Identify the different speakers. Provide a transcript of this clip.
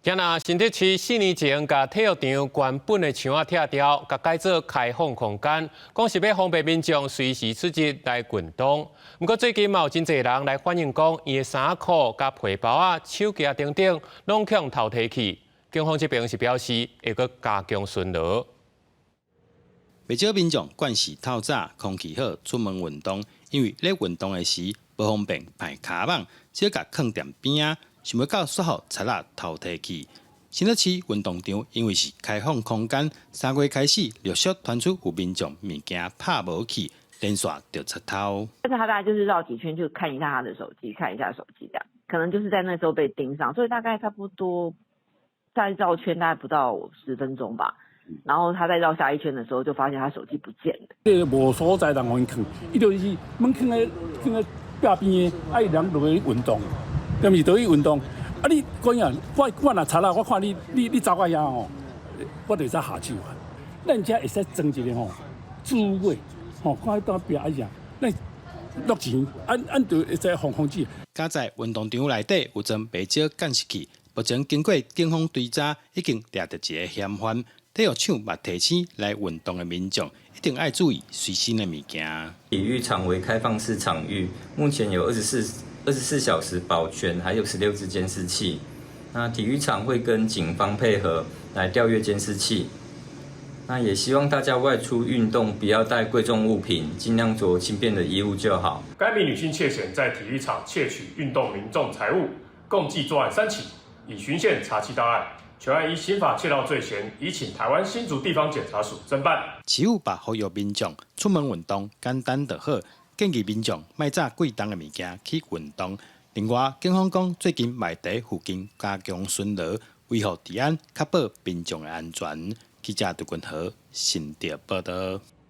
Speaker 1: 今仔新竹市4年前共體育場原本的牆仔拆掉，共改做開放空間，講是欲方便民眾隨時出入來運動。毋過最近嘛有真濟人來反映講，𪜶的衫褲佮皮包仔、手機仔等等，攏予人偷提去。警方這邊是表示會閣加強巡邏。
Speaker 2: 袂少民眾慣勢透早空氣好，出門運動，因為咧運動的時無方便排跤蠓，只共囥踮邊仔。想袂到煞予賊仔偷提去。新竹市運動場因為是開放空間，3月開始陸續傳出有民眾物件拍無去，連續著賊偷。
Speaker 3: 但是他大概就是繞幾圈，就看一下他的手機，看一下手機，這樣可能就是在那時候被盯上，所以大概差不多在繞圈大概不到10分鐘吧。然後他再繞下一圈的時候，就發現他手機不見了。
Speaker 4: 這個無所在通予𪜶囥，伊就是門囥佇壁邊的，啊，伊人落去運動。踮是倒去運動，啊！你講呀，我若賊仔，我看你走到遐吼，我就會使下手啊。咱遮會使裝一个吼，主位吼，看彼壁啊啥，咱落錢，按就會使防防止。
Speaker 2: 佳哉運動場內底有裝袂少監視器，目前經過警方追查，已經掠著一个嫌犯。體育場嘛提醒來運動的民眾一定愛注意隨身的物件。
Speaker 5: 體育場為開放式場域，目前有24小時保全，還有16支監視器。那體育場會跟警方配合來調閱監視器。那也希望大家外出運動不要帶貴重物品，盡量着輕便的衣物就好。
Speaker 6: 該名女性竊嫌在體育場竊取運動民眾財物，共計作案三起，已循線查緝到案。全案依刑法竊盜罪嫌，移請臺灣新竹地方檢察署偵辦。
Speaker 2: 市府嘛呼籲民眾出門運動簡單就好。建議民眾莫紮貴重的物件去運動。另外，警方講最近嘛佇附近加強巡邏，維護治安，確保民眾的安全。記者杜君和新竹報道。